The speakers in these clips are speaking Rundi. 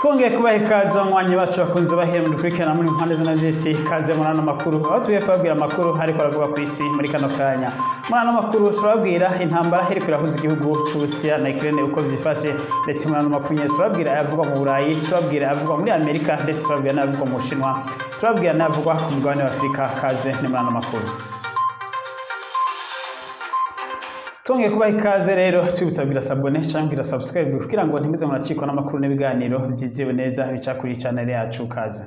Twongeye kubaha ikaze, abanywanyi bacu bakunze bahembwa dukurikirana muri mpande zine z'isi. Ikaze muri ano makuru, aho tugiye kubabwira amakuru ariko aravuga ku isi muri kano kanya. Muri ano makuru turababwira intambara iriko irahuza igihugu c'Uburusiya na Ukraine uko vyifashe, ndetse muri ano makuru nyene turababwira ayavugwa mu Burayi, turababwira ayavugwa muri Amerika, ndetse turababwira n'ayavugwa mu Bushinwa, turababwira n'ayavugwa ku mugabane wa Afurika. Kaze ni muri ano makuru. Twongeye kubaha ikaze rero, twibutsa kugira s'abonner canke kugira subscribe kugira ngo ntimuze muracikwa n'amakuru n'ibiganiro vyizewe neza bica kuri channel yacu. Kaze.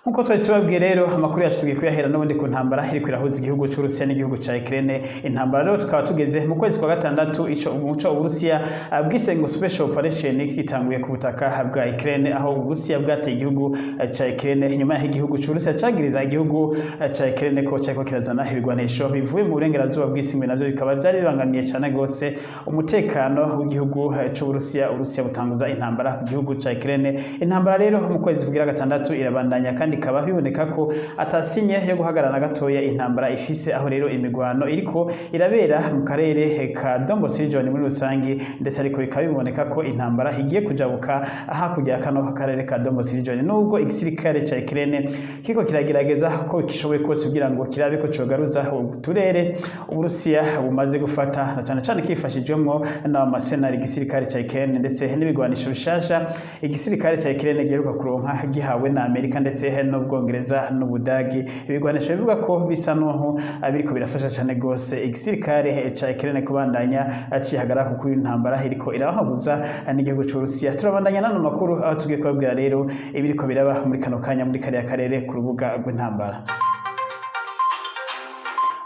Nkuko twari tubabwiye rero, amakuru yacu tugiye kuyahera n'ubundi ku ntambara iriko irahuza igihugu c'Uburusiya n'igihugu ca Ukraine. Intambara rero tukaba tugeze mu kwezi kwa gatandatu, ico umuco Uburusiya bwise ngo special operation itanguye ku butaka bwa Ukraine, aho Uburusiya bwateye igihugu ca Ukraine nyuma y'aho igihugu c'Uburusiya cagiriza igihugu ca Ukraine ko cariko kirazana ibigwanisho bivuye mu burengerazuba bw'isi, ngo navyo bikaba vyari bibangamiye cane gose umutekano w'igihugu c'Uburusiya. Uburusiya butanguza intambara ku gihugu ca Ukraine. Intambara rero mu kwezi kugira gatandatu irabandanya, kandi ikaba biboneka ko atasinye yo guhagarara na gatoya intambara ifise, aho rero imigwano iriko irabera mu karere ka Donbas region muri rusangi, ndetse ariko bikaba biboneka ko intambara igiye kujabuka hakurya ya kano karere ka Donbas region, nubwo igisirikare ca Ukraine kiriko kiragerageza ko kishoboye kose kugira ngo kirabe ko cogaruza uturere Uburusiya bumaze gufata, na cane cane kifashijwemwo n'abamercenaires igisirikare ca Ukraine, ndetse n'ibigwanisho bishasha igisirikare ca Ukraine giheruka kuronka gihawe na Amerika ndetse n'Ubwongereza n'Ubudagi. Ibigwanisho bivuga ko bisa n'uho biriko birafasha cane gose igisirikare ca Ukraine kubandanya cihagarara, kuko intambara iriko irabahuza n'igihugu c'Uburusiya. Turabandanya n'ano makuru, aho tugiye kubabwira rero ibiriko biraba muri kano kanya muri kariya karere ku rubuga rw'intambara.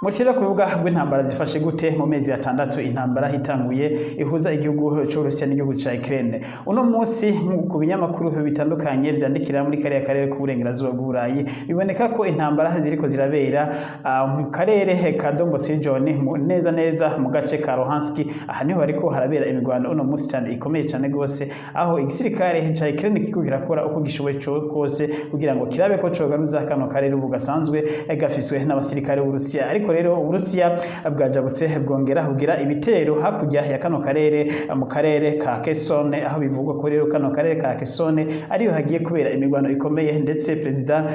Mucira ku rubuga rw'intambara zifashe gute mu mezi 6 intambara itanguye ihuza igihugu c'Uburusiya n'igihugu ca Ukraine? Uno munsi ku binyamakuru bitandukanye vyandikira muri kariya karere k'uburengerazuba bw'Uburayi, biboneka ko intambara ziriko zirabera mu karere ka Donbas region, neza neza mu gace ka Luhansk. Aha niho hariko harabera imigwano uno munsi cyane ikomeye cyane gose, aho igisirikare ca Ukraine kiriko kirakora uko gishoboye kose kugira ngo kirabe ko cogaruza kano karere ubu gasanzwe gafiswe n'abasirikare b'Uburusiya. Ariko rero Uburusiya bwajabutse bwongera bugira ibitero hakurya ya kano karere, mu karere ka Kherson, aho bivugwa ko rero kano karere ka Kherson ariyo hagiye kubera imigwano ikomeye. Ndetse Perezida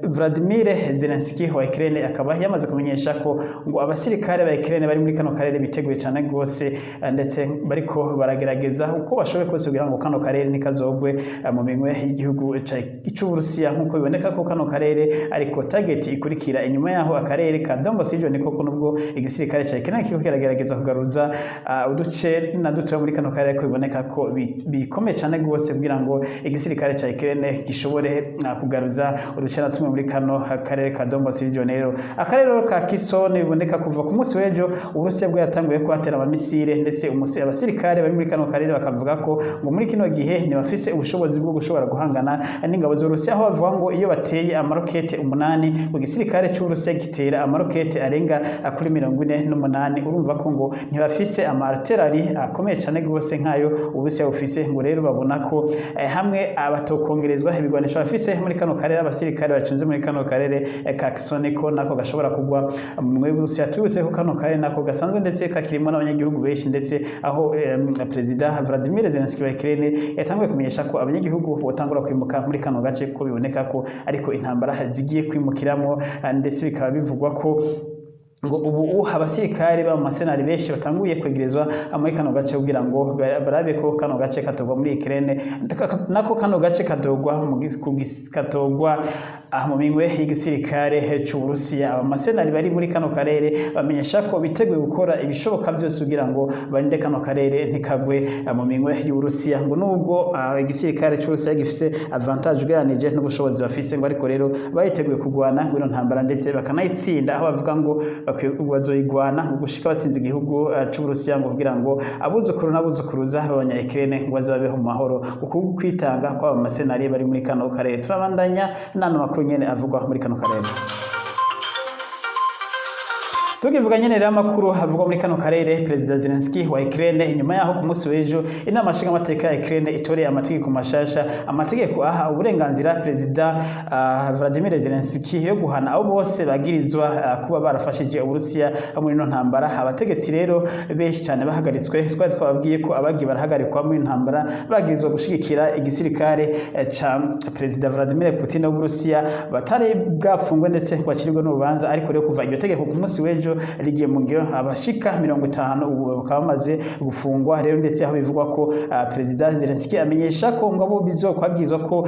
Vladimir Zelensky wa Ukraine akaba yamaze kumenyesha ko ngo abasirikare ba Ukraine bari muri kano karere biteguye cyane gose, ndetse bariko baragerageza uko bashoboye kose kugira ngo kano karere ntikazogwe mu minwe y'igihugu c'Uburusiya, nkuko biboneka ko kano karere ariko target ikurikira inyuma yaho akarere ka Donbas region. Koko nubwo igisirikare ca Ukraine kiriko kiragerageza kugaruza uduce na dutoya muri kano karere, ko biboneka ko bikomeye cyane gose kugira ngo igisirikare ca Ukraine gishobore kugaruza uduce na tumwe muri kano karere ka Donbas region. Rero akarere ka Kherson biboneka kuva ku munsi w'ejo Uburusiya bwatanguye kuhatera amamisire, ndetse abasirikare bari muri kano karere bakavuga ko ngo muri kino gihe ntibafise ubushobozi bwo gushobora guhangana n'ingabo z'Uburusiya, aho bavuga ngo iyo bateye amarokete 8, ngo igisirikare c'Uburusiya gitera amarokete arenga kuri 48. Urumva ko ngo ntibafise ama artillery akomeye cyane gose nkayo Uburusiya bufise. Ngo rero babona ko hamwe abatokongerezwa ibigwanisho bafise muri kano karere, abasirikare bacunze muri kano karere ka Kherson, ko nako gashobora kugwa mu Burusiya. Tubutse ko kano karere nako gasanzwe ndetse kakirimo n'abanyagihugu benshi, ndetse aho Perezida Vladimir Zelensky wa Ukraine yatanguye kumenyesha ko abanyagihugu botangura kwimuka muri kano gace, ko biboneka ko ariko intambara zigiye kwimukiramo. Ndetse bikaba bivugwa ko ngo ubu abasirikare ba mercenaires benshi batanguye kwegerezwa muri kano gace kugira ngo barabe ko kano gace katogwa muri Ukraine, nako kano gace katogwa mu katogwa mu minwe y'igisirikare c'Uburusiya. Aba mercenaires bari muri kano karere bamenyesha ko biteguye gukora ibishoboka byose kugira ngo barinde kano karere ntikagwe mu minwe y'Uburusiya, ngo nubwo igisirikare c'Uburusiya gifise avantage ugereranije n'ubushobozi bafise, ngo ariko rero bariteguye kugwana ngo ino ntambara ndetse bakanayitsinda, aho bavuga ngo bazoyigwana ngo gushika batsinze igihugu c'Uburusiya, ngo kugira ngo abuzukuru n'abuzukuruza b'abanya Ukraine ngo bazabeho mu mahoro, uku kwitanga kw'aba mercenaires bari muri kano karere. Turabandanya n'ano makuru nyene avugwa muri kano karere. Tukivuga nyene rero amakuru havugwa muri kano karere, Perezida Zelensky wa Ukraine, inyuma yaho ku munsi w'ejo inama nshingamateka ya Ukraine itoreye amategeko mashasha, amategeko aha uburenganzira Perezida Vladimir Zelensky yo guhana abo bose bagirizwa kuba barafashije Uburusiya muri ino ntambara. Abategetsi rero benshi cyane bahagaritswe. Twari twababwiye ko abagiye barahagarikwa muri ntambara bagirizwa gushigikira igisirikare ca Perezida Vladimir Putin w'Uburusiya batari bwapfungwe ndetse bacirirwe n'urubanza. Ariko rero kuva iryo tegeko ku munsi w'ejo rigiye mu ngiro, abashika 50 ubu bakaba bamaze gufungwa rero, ndetse aho bivugwa ko Perezida Zelensky amenyesha ko ngo abo bizokwagizwa ko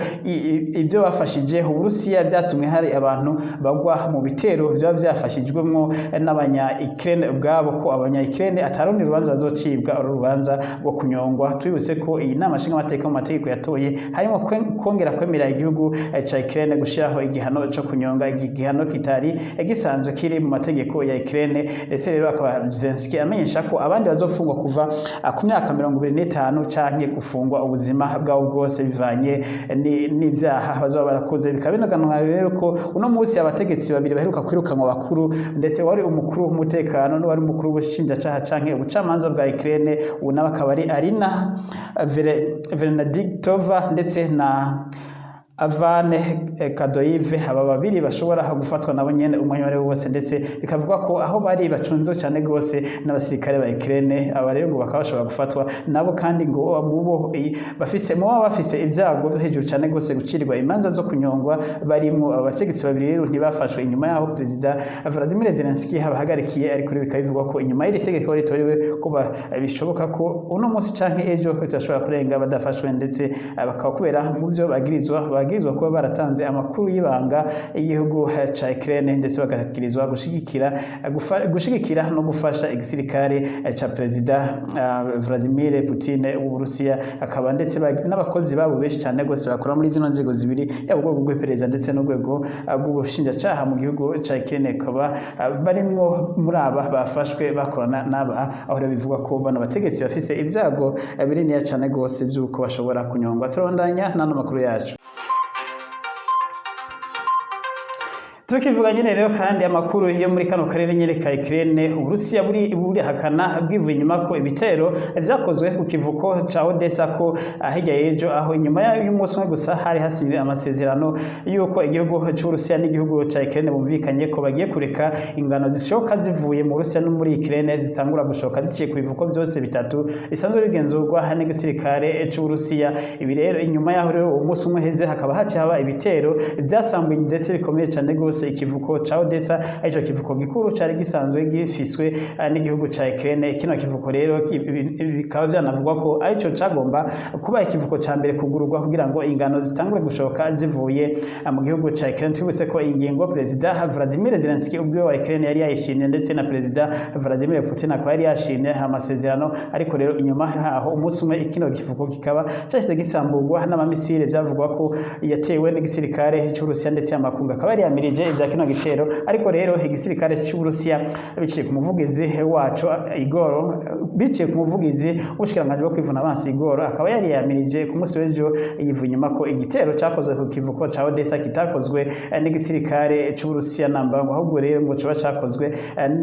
ibyo bafashije Uburusiya byatumwe hari abantu bagwa mu bitero byaba byafashijwemwo n'abanya Ukraine ubwabo, ko abanya Ukraine atarundi rubanza bazocibwa, uru rubanza rwo kunyongwa. Tubibutse ko iyi nama nshingamateka mu mategeko yatoye harimo kongera kwemera igihugu ca Ukraine gushiraho igihano co kunyonga, igihano kitari gisanzwe kiri mu mategeko ya Ukraine. Ndetse rero akaba Zelensky amenyesha ko abandi bazofungwa kuva ku myaka 25 canke gufungwa ubuzima bwabo bwose, bivanye n'ivyaha bazoba barakoze. Bikaba binaganwa rero ko uno munsi abategetsi babiri baheruka kwirukanwa bakuru, ndetse wari umukuru w'umutekano n'uwari umukuru w'ubushinjacaha canke ubucamanza bwa Ukraine, ubu nawe akaba ari Arina Venediktova ndetse na Avane Kadoyive. Aba babiri bashobora gufatwa nabo nyene umwanya wari wose, ndetse bikavugwa ko aho bari bacunzwe cyane gose n'abasirikare ba Ukraine. Aba rero ngo bakaba bashobora gufatwa nabo, kandi ngo mubo bafise mu baba bafise ibyago byo hejuru cyane gose gucirirwa imanza zo kunyongwa barimwo. Aba bategetsi babiri rero ntibafashwe inyuma yaho Perezida Vladimir Zelensky abahagarikiye, ariko rero bikaba bivugwa ko inyuma y'iri tegeko ritorewe ko bishoboka ko uno munsi canke ejo bidashobora kurenga badafashwe, ndetse bakaba kubera mu byo bagirizwa kuba baratanze amakuru y'ibanga y'igihugu ca Ukraine, ndetse bagakirizwa gushigikira no gufasha igisirikare ca Perezida Vladimir Putin w'Uburusiya. Akaba ndetse n'abakozi babo benshi cyane gose bakora muri zino nzego zibiri, yaba urwego rw'iperereza ndetse n'urwego rw'ubushinjacaha mu gihugu ca Ukraine, akaba barimwo muri aba bafashwe bakorana n'aba. Aho rero bivugwa ko bano bategetsi bafise ibyago bininiya cyane gose by'uko bashobora kunyongwa. Turabandanya n'ano makuru yacu. Tukivuga nyene rero kandi amakuru yo muri kano karere nyene ka Ukraine, Uburusiya buri burihakana bwivuye inyuma ko ibitero vyakozwe ku kivuko ca Odessa, ko hirya y'ejo, aho inyuma y'umunsi umwe gusa hari hasinywe amasezerano y'uko igihugu c'Uburusiya n'igihugu ca Ukraine bumvikanye ko bagiye kureka ingano zishoka zivuye mu Burusiya no muri Ukraine zitangura gushoka ziciye ku bivuko vyose bitatu bisanzwe bigenzurwa n'igisirikare c'Uburusiya. Ibi rero inyuma yaho rero umunsi umwe heze, hakaba haciye haba ibitero vyasambuye ndetse bikomeye cane gose ikivuko ca Odessa, arico kivuko gikuru cari gisanzwe gifiswe n'igihugu ca Ukraine. Kino kivuko rero bikaba vyanavugwa ko arico cagomba kuba ikivuko ca mbere kugururwa kugira ngo ingano zitangure gushoka zivuye mu gihugu ca Ukraine. Twibutse ko ingingo Perezida Vladimir Zelensky ubwiwe wa Ukraine yari yayishimye, ndetse na Perezida Vladimir Putin akaba yari yashimye amasezerano. Ariko rero inyuma yaho umunsi umwe, kino kivuko kikaba cahise gisamburwa n'amamisire vyavugwa ko yatewe n'igisirikare c'Uburusiya, ndetse amakungu akaba yari yamirije ivya kino gitero. Ariko rero igisirikare c'Uburusiya, biciye ku muvugizi waco Igor, biciye ku muvugizi w'ubushikiranganji bwo kwivuna abansi Igor, akaba yari yamirije ku munsi w'ejo yivuye inyuma ko igitero cakozwe ku kivuko ca Odessa kitakozwe n'igisirikare c'Uburusiya namba, ngo ahubwo rero ngo coba cakozwe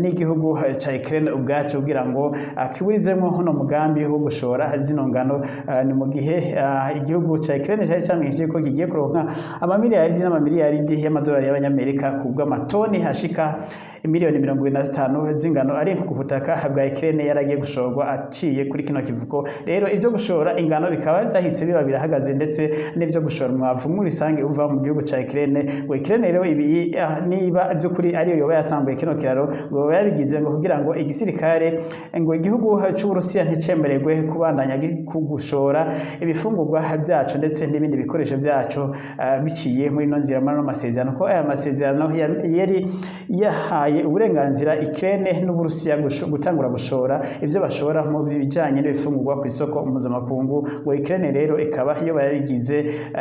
n'igihugu ca Ukraine ubwaco kugira ngo kiburizemwo uno mugambi wo gushora zino ngano. Ni mu gihe igihugu ca Ukraine cari camenyesheje ko kigiye kuronka amamiliyaridi n'amamiliyaridi y'amadolari y'abanyamerika kubw'amatoni ashika miliyoni 25 z'ingano ari ku butaka bwa Ukraine yaragiye gushorwa aciye kuri kino kivuko. Rero ivyo gushora ingano bikaba vyahise biba birahagaze, ndetse n'ivyo gushora umwavu muri rusange uva mu gihugu ca Ukraine. Ngo Ukraine rero ibi niba vy'ukuri ariyo yoba yasambuye kino kiraro, ngo yoba yabigize ngo kugira ngo igisirikare, ngo igihugu c'Uburusiya nticemererwe kubandanya gushora ibifungurwa vyaco ndetse n'ibindi bikoresho vyaco biciye muri ino nzira, muri ano masezerano, ko aya masezerano yari yahaye uburenganzira Ukraine n'Uburusiya gutangura gushora ivyo bashora mu bijanye n'ibifungurwa ku isoko mpuzamakungu. Ngo Ukraine rero ikaba iyo yabigize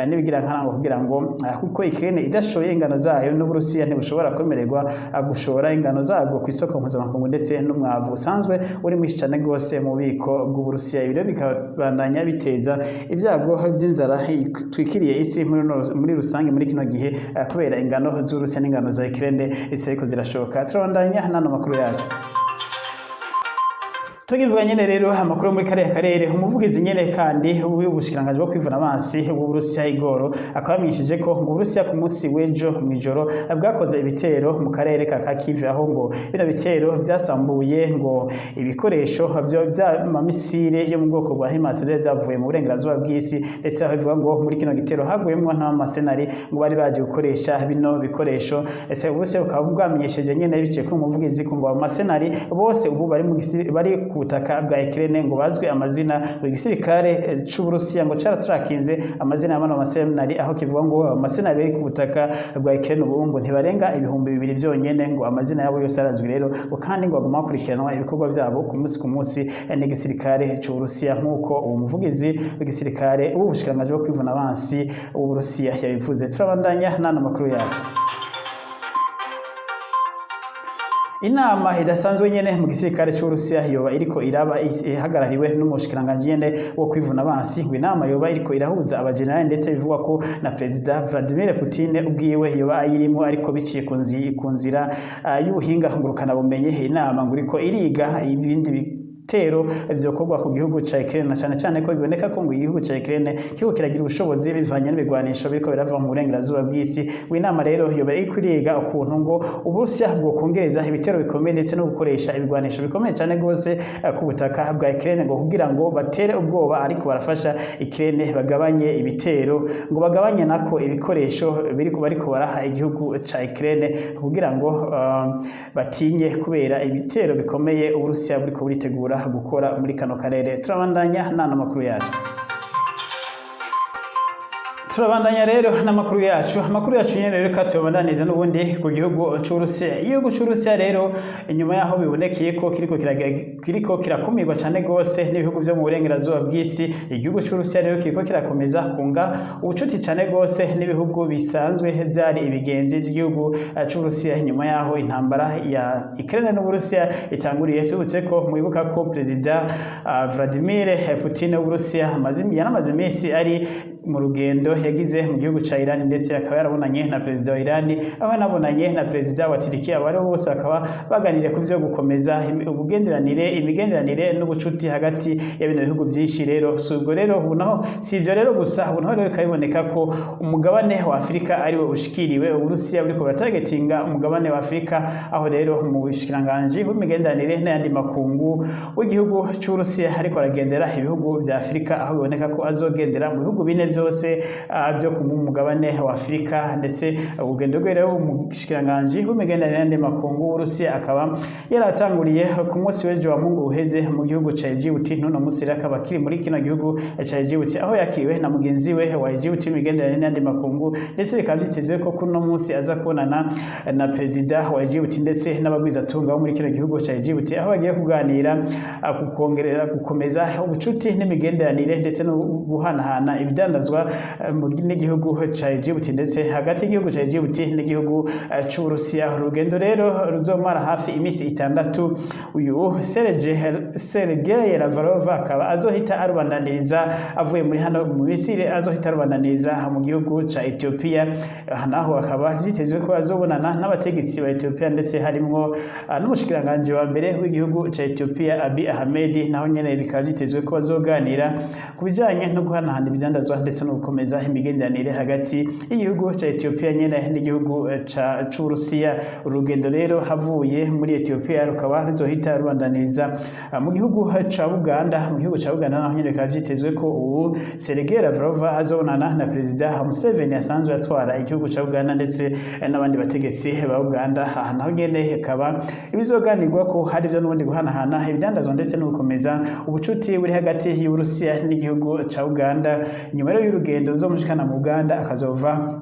n'ibigira nkarango kugira ngo kuko Ukraine idashoye ingano zayo, n'Uburusiya ntibushobora kwemererwa gushora ingano zabwo ku isoko mpuzamakungu, ndetse n'umwavu usanzwe uri mwinshi cane gose mu bubiko bw'Uburusiya. Ibi rero bikabandanya biteza ibyago vy'inzara itwikiriye isi muri rusange muri kino gihe, kubera ingano z'Uburusiya n'ingano za Ukraine isi ariko zirashoka. Afrika. Turabandanya n'ano makuru yacu. Tukivuga nyene rero amakuru muri kariya karere, umuvugizi nyene kandi w'ubushikiranganji bwo kwivuna abansi w'Uburusiya Igor akaba yamenyesheje ko ngo Uburusiya ku munsi w'ejo mw'ijoro bwakoze ibitero mu karere ka Kharkiv, aho ngo bino bitero vyasambuye ngo ibikoresho vy'amamisire yo mu bwoko bwa HIMARS rero vyavuye mu burengerazuba bw'isi, ndetse aho bivuga ngo muri kino gitero haguyemwo n'amasenari ngo bari baje gukoresha bino bikoresho. Ese Uburusiya bukaba bwamenyesheje nyene biciye ku muvugizi ko ngo amasenari bose ubu bari mu bari ku butaka bwa Ukraine ngo bazwi amazina. Ngo igisirikare c'Uburusiya ngo caratrakinze amazina y'abano masenari, aho kivuga ngo amasenari bari ku butaka bwa Ukraine ubu ngo ntibarenga 2000 vyonyene, ngo amazina yabo yose arazwi rero, ngo kandi ngo baguma bakurikiranwa ibikorwa vyabo ku munsi ku munsi n'igisirikare c'Uburusiya, nk'uko uwo muvugizi w'igisirikare w'ubushikiranganji bwo kwivuna abansi w'Uburusiya yabivuze. Turabandanya n'ano makuru yacu. Inama idasanzwe nyene mu gisirikare c'Uburusiya yoba iriko iraba ihagarariwe n'umushikiranganji nyene wo kwivuna abansi. Ngo inama yoba iriko irahuza abajenerali, ndetse bivugwa ko na Perezida Vladimir Putin ubwiwe yoba ayirimo, ariko biciye ku nzira y'ubuhinga ngurukana bumenyi. Inama ngo iriko iriga ibindi bitero vyokorwa ku gihugu ca Ukraine, na cane cane ko biboneka ko ngo igihugu ca Ukraine kiriko kiragira ubushobozi bivanye n'ibigwanisho biriko birava mu burengerazuba bw'isi. Ngo inama rero yoba iriko iriga ukuntu ngo Uburusiya bwokongereza ibitero bikomeye ndetse no gukoresha ibigwanisho bikomeye cane gose ku butaka bwa Ukraine, ngo kugira ngo batere ubwoba ariko barafasha Ukraine bagabanye ibitero, ngo bagabanye nako ibikoresho biriko bariko baraha igihugu ca Ukraine, kugira ngo batinye kubera ibitero bikomeye Uburusiya buriko buritegura gukora muri kano karere. Turabandanya n'ano makuru yacu. Turabandanya rero n'amakuru yacu. Amakuru yacu nyene rero ka tuyabandaniza n'ubundi ku gihugu c'Uburusiya. Igihugu c'Uburusiya rero, inyuma yaho bibonekeye ko kiriko kirakumirwa cane gose n'ibihugu vyo mu burengerazuba bw'isi, igihugu c'Uburusiya rero kiriko kirakomeza kunga ubucuti cane gose n'ibihugu bisanzwe vyari ibigenzi vy'igihugu c'Uburusiya inyuma yaho intambara ya Ukraine n'Uburusiya itanguriye. Tubutse ko mwibuka ko Perezida Vladimir Putin w'Uburusiya yaramaze imisi ari mu rugendo yagize mu gihugu ca Iran, ndetse akaba yarabonanye na perezida wa Iran, aho yanabonanye na perezida wa Turikiya. Abo aribo bose bakaba baganiriye ku vyo gukomeza ubugenderanire, imigenderanire n'ubucuti hagati ya bino bihugu vyinshi. Rero si ubwo rero, ubu naho si ivyo rero gusa, ubu naho rero bikaba biboneka ko umugabane wa Afurika ariwe ushikiriwe. Uburusiya buriko buratargetinga umugabane wa Afurika, aho rero mu bushikiranganji bw'imigenderanire n'ayandi makungu w'igihugu c'Uburusiya ariko aragendera ibihugu vya Afurika, aho biboneka ko azogendera mu bihugu bine vyose vyo ku mugabane wa Afurika. Ndetse urugendo rwe rero, umushikiranganji w'imigenderanire n'ayandi makungu w'Uburusiya akaba yaratanguriye ku munsi w'ejo wa Mungu uheze mu gihugu ca Djibouti. N'uno munsi rero akaba akiri muri kino gihugu ca Djibouti, aho yakiriwe na mugenzi we wa Djibouti w'imigenderanire n'ayandi makungu, ndetse bikaba vyitezwe ko kuno munsi aza kubonana na perezida wa Djibouti ndetse n'abagwizatunga bo muri kino gihugu ca Djibouti, aho bagiye kuganira ku kongerera gukomeza ubucuti n'imigenderanire ndetse no guhanahana ibidandazwa n'igihugu ca Djibouti, ndetse hagati y'igihugu ca Djibouti n'igihugu c'Uburusiya. Urugendo rero ruzomara hafi imisi 6. Uyu Sergei Lavrov akaba azohita arubandaniriza avuye muri hano mu Misiri, azohita arubandaniriza mu gihugu ca Ethiopia. Aha naho akaba vyitezwe ko azobonana n'abategetsi ba Ethiopia, ndetse harimwo n'umushikiranganji wa mbere w'igihugu ca Ethiopia Abiy Ahmed. Naho nyene bikaba vyitezwe ko bazoganira ku bijanye no guhanahana ibidandazwa ndetse no gukomeza imigenderanire hagati y'igihugu ca Ethiopia nyene n'igihugu c'Uburusiya. Urugendo rero havuye muri Ethiopia rukaba ruzohita rubandaniriza mu gihugu ca Uganda. Mu gihugu ca Uganda naho nyene bikaba vyitezwe ko ubu Sergei Lavrov azobonana na Perezida Museveni asanzwe atwara igihugu ca Uganda, ndetse n'abandi bategetsi ba Uganda. Aha naho nyene hakaba ibizoganirwa ko hari ivyo n'ubundi guhanahana ibidandazwa ndetse no gukomeza ubucuti buri hagati y'Uburusiya n'igihugu ca Uganda. Nyuma rero y'urugendo ruzomushikana mu Uganda, akazova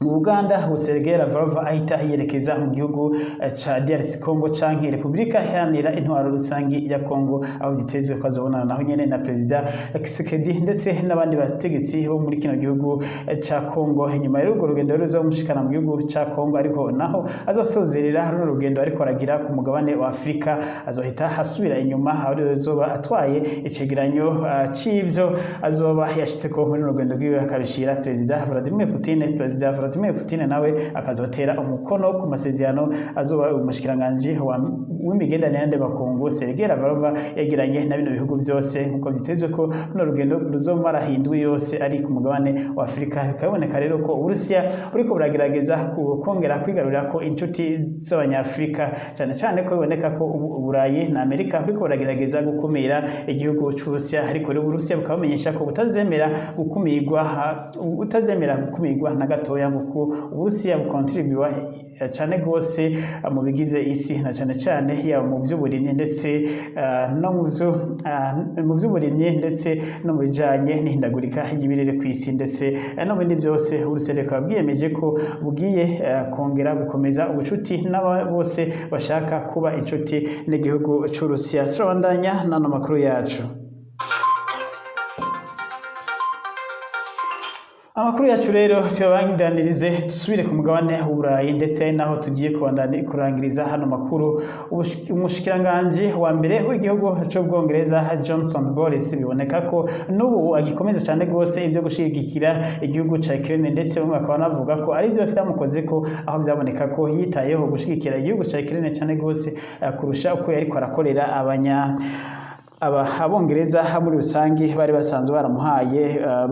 mu Uganda Sergei Lavrov ahita yerekeza mu gihugu ca DRC Congo canke Republika Iharanira Intwaro Rusangi ya Congo, aho vyitezwe ko azobonana naho nyene na Perezida Tshisekedi ndetse n'abandi bategetsi bo muri kino gihugu ca Congo. Inyuma y'urwo rugendo ruzomushikana mu gihugu ca Congo, ariko naho azosozerera runo rugendo ariko aragira ku mugabane wa Afrika, azohita asubira inyuma, aho azoba atwaye icegeranyo c'ivyo azoba yashitseko muri runo rugendo rwiwe, akabishira Perezida Vladimir Putin. Perezida Vladimir Putin nawe akazotera umukono ku masezerano azoba umushikiranganji w'imigenderanire n'ayandi makungu Sergei Lavrov yagiranye na bino bihugu byose, nkuko vyitezwe ko runo rugendo ruzomara indwi yose ari ku mugabane wa Afurika. Bikaboneka rero ko Uburusiya buriko buragerageza kongera kwigarurira ko inshuti z'Abanyafurika, cyane cyane ko biboneka ko Uburayi na Amerika buriko buragerageza gukumira igihugu c'Uburusiya. Ariko rero Uburusiya bukaba bumenyesha ko butazemera gukumirwa na gatoya, kuko Uburusiya bukontribuwa cyane gose mu bigize isi, na cyane cyane yaba mu by'uburimyi ndetse no mu by'uburimyi, ndetse no mu bijanye n'ihindagurika ry'ibirere ku isi, ndetse no mu bindi byose. Uburusiya bukaba bwiyemeje ko bugiye kongera gukomeza ubucuti n'aba bose bashaka kuba inshuti n'igihugu c'Uburusiya. Turabandanya n'ano makuru yacu. Amakuru yacu rero tuyabandanirize, dusubire ku mugabane w'Uburayi, ndetse naho tugiye kurangiriza hano makuru. Umushikiranganji wa mbere w'igihugu c'Ubwongereza Johnson Boris biboneka ko n'ubu agikomeza cyane gose ivyo gushigikira igihugu ca Ukraine, ndetse bamwe bakaba banavuga ko ari byo vyamukoze ko aho vyaboneka ko yitayeho gushigikira igihugu ca Ukraine cyane gose kurusha uko yariko arakorera aba Abongereza muri rusange bari basanzwe baramuhaye,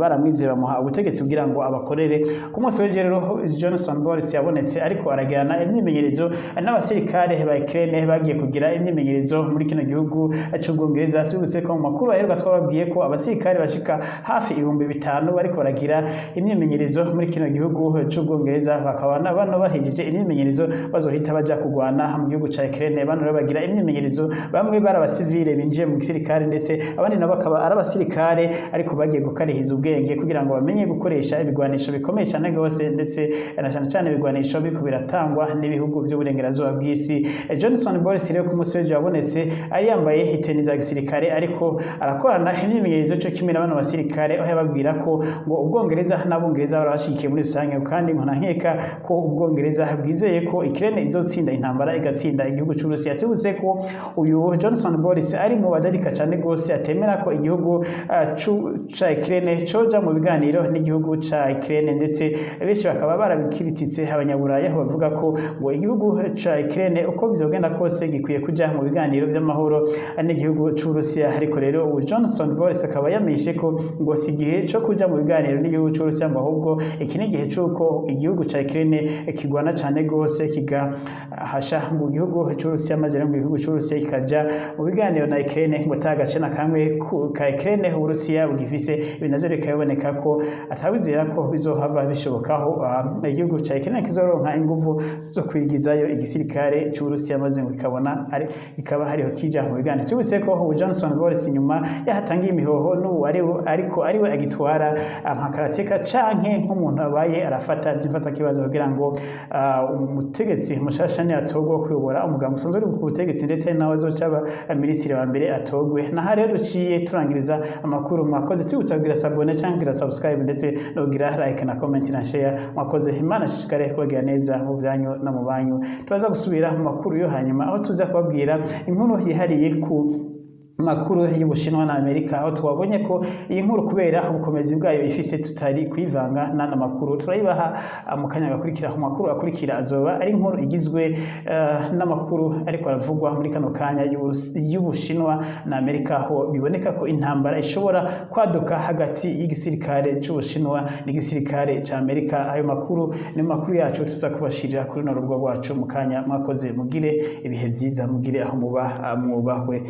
baramwizeye, bamuha ubutegetsi kugira ngo abakorere. Ku munsi w'ejo rero Johnson Boris yabonetse ariko aragirana imyimenyerezo n'abasirikare ba Ukraine bagiye kugira imyimenyerezo muri kino gihugu c'Ubwongereza. Tubibutse ko mu makuru aheruka twababwiye ko abasirikare bashika hafi 5000 bariko baragira imyimenyerezo muri kino gihugu c'Ubwongereza, bakaba na bano bahejeje imyimenyerezo bazohita baja kugwana mu gihugu ca Ukraine. Bano rero bagira imyimenyerezo, bamwe bari abasivile binjiye mu gisirikare, ndetse abandi nabo bakaba ari abasirikare ariko bagiye gukarihiza ubwenge kugira ngo bamenye gukoresha ibigwanisho bikomeye cyane gose, ndetse na cyane cyane ibigwanisho biriko biratangwa n'ibihugu by'uburengerazuba bw'isi. Johnson Boris rero ku munsi w'ejo yabonetse ari yambaye iteni za gisirikare, ariko arakorana imyimenyerezo cyo kimwe na bano basirikare, aho yababwira ko ngo Ubwongereza n'Abongereza barabashigikiye muri rusange, kandi ngo nkeka ko Ubwongereza bwizeye ko Ukraine izotsinda intambara, igatsinda igihugu c'Uburusiya. Tubutse ko uyu Johnson Boris ari mu badarika cyane gose atemera ko igihugu ca Ukraine coja mu biganiro n'igihugu ca Ukraine, ndetse benshi bakaba barabikirititse Abanyaburaya, aho bavuga ko ngo igihugu ca Ukraine uko bizogenda kose gikwiye kuja mu biganiro vy'amahoro n'igihugu c'Uburusiya. Ariko rero ubu Johnson Boris akaba yamenyeshe ko ngo si igihe co kuja mu biganiro n'igihugu c'Uburusiya, ngo ahubwo iki ni igihe c'uko igihugu ca Ukraine kigwana cane gose kigahasha ngo igihugu c'Uburusiya, maze rero ngo igihugu c'Uburusiya kikaja mu biganiro na Ukraine, ngo ata gace na kamwe ka Ukraine Uburusiya bugifise. Ibi navyo bikaba biboneka ko atawizera ko bizohava bishobokaho igihugu ca Ukraine kizoronka inguvu zo kwigizayo igisirikare c'Uburusiya, maze ngo ikabona ari ikaba hariho kija mu biganiro. Tubutse ko ubu Johnson Boris inyuma yahatangiye imihoho n'ubu ari ariko ariwe agitwara nka karateka canke nk'umuntu abaye arafata vy'imfata kibazo kugira ngo umutegetsi mushasha ni atogwe kuyobora umugambi usanzwe uri ku butegetsi, ndetse nawe azoca aba minisitiri wa mbere atogwe. Naha rero duciye turangiriza amakuru. Mwakoze. Tubutsa kugira s'abonner canke kugira subscribe, ndetse no kugira like na comment na share. Mwakoze. Imana ishishikare kubagira neza mu byanyu no mu banyu. Turaza gusubira mu makuru yo hanyuma, aho tuza kubabwira inkuru yihariye ku makuru y'Ubushinwa na Amerika, aho twabonye ko iyi nkuru kubera ubukomezi bwayo ifise tutari kuyivanga n'ano makuru. Turayibaha mu kanya gakurikira. Mu makuru akurikira azoba ari inkuru igizwe n'amakuru ariko aravugwa muri kano kanya y'Ubushinwa na Amerika, aho biboneka ko intambara ishobora kwaduka hagati y'igisirikare c'Ubushinwa n'igisirikare ca Amerika. Ayo makuru ni mu makuru yacu tuza kubashirira kuri runo rubuga rwacu mu kanya. Mwakoze, mugire ibihe vyiza, mugire aho muba mwubahwe.